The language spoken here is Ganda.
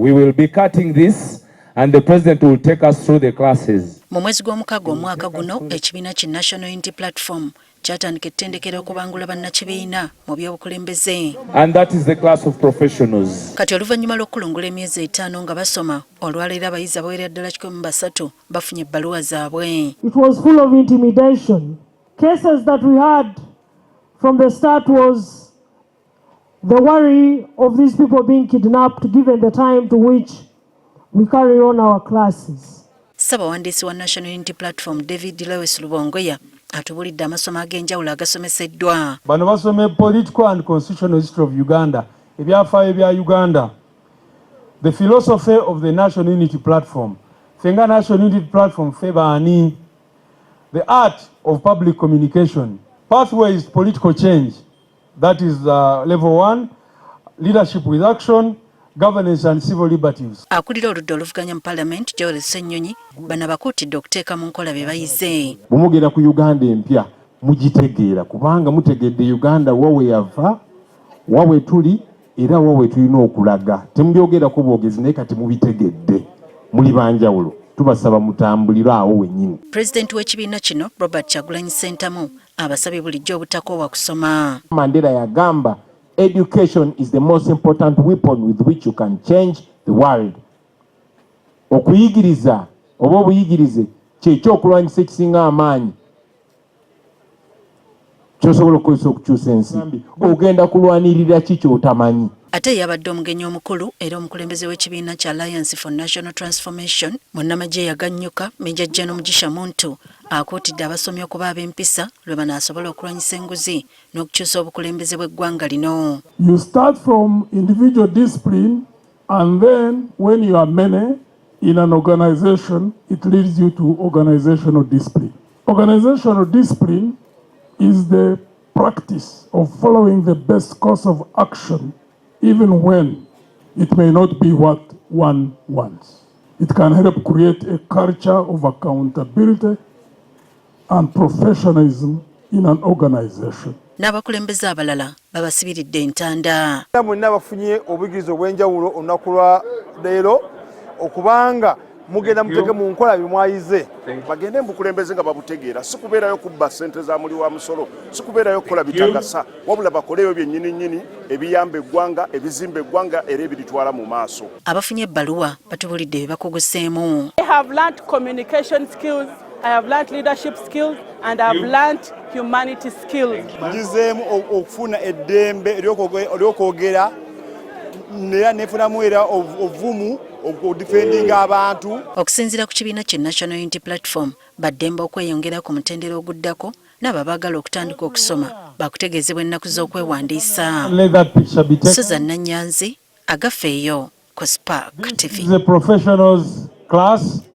We will be cutting this and the president will take us through the classes. Mu mwezi gw'omukaaga omwaka guno, ekibiina ki National Unity Platform kyatandika ettendekero okubangula bannakibiina mu by'obukulembeze. And that is the class of professionals. Kati oluvannyuma lw'okukulungula emyezi 5 nga basoma, olwaleero abayizi abawerera ddala 103 bafunye ebbaluwa zaabwe. It was full of intimidation. Cases that we had from the start was the worry of these people being kidnapped, given the time to which we carry on our classes. Ssabawandiisi wa National Unity Platform, David Lewis Rubongoya, atubulidde amasomo ag'enjawulo agasomeseddwa. Bano basomye political and constitutional history of Uganda, ebyafaayo bya Uganda, the philosophy of the National Unity Platform, ffe nga National Unity Platform ffe baani, the art of public communication, pathways to political change, that is level 1, leadership with action, governance and civil liberties. Akulira oludda oluvuganya mu Paalamenti, Joel Ssennyonyi, bano abakuutidde okuteeka mu nkola bye bayize. Bwe mugenda ku Uganda empya, mugitegeera, kubanga mutegedde Uganda wa we yava, wa we tuli era wa we tulina okulaga. Temubyogerako bwogezi, naye kati mubitegedde, muli banjawulo. Tubasaba mutambulire awo wennyini. Pulezidenti w'ekibiina kino, Robert Kyagulanyi Ssentamu, abasabye bulijjo obutakoowa kusoma. Mandela yagamba, "Education is the most important weapon with which you can change the world." Okuyigiriza oba obuyigirize kyekyokulwanyisa ekisinga amaanyi kyosobola okukozesa okukyusa ensi. Ogenda kulwanirira ki kyotamanyi? Ate yabadde omugenyi omukulu era omukulembeze w'ekibiina kya Alliance for National Transformation, munnamagye yaganyuka, Major General Mugisha Muntu, akuutidde abasomi okuba ab'empisa lwe banaasobola okulwanyisa enguzi n'okukyusa obukulembeze bw'eggwanga lino. You start from individual discipline, and then when you are many in an organization, it leads you to organizational discipline. Organizational discipline is the practice of following the best course of action, even when it may not be what one wants. It can help create a culture of accountability and professionalism in an organization. N'abakulembeze abalala babasibiridde entanda. Mwenna bafunye obuyigirize obw'enjawulo olunaku lwa leero, okubanga mugenda muteeke mu nkola bye mwayize. Bagende mubukulembeze nga babutegeera, si kubeerayo kubba ssente za muli wa musolo, si kubeerayo kukola bitagasa, wabula bakoleyo byennyini nnyini ebiyamba eggwanga, ebizimba eggwanga era ebiritwala mu maaso. Abafunye ebbaluwa batubulidde bye bakuguseemu. I have learnt communication skills, I have learnt leadership skills, and I have learnt humanity skills. Njizeemu okufuna eddembe ery'okwogera, era nefunamu era obuvumu okudefendinga abantu. Okusinziira ku kibiina kye National Unity Platform, baddembe okweyongera ku mutendera oguddako, n'abo abaagala okutandika okusoma bakutegeezebwa ennaku z'okwewandiisa. Let that picture be taken. Susan Nanyanzi, Agafeeyo ku Spark TV. This is a professionals class.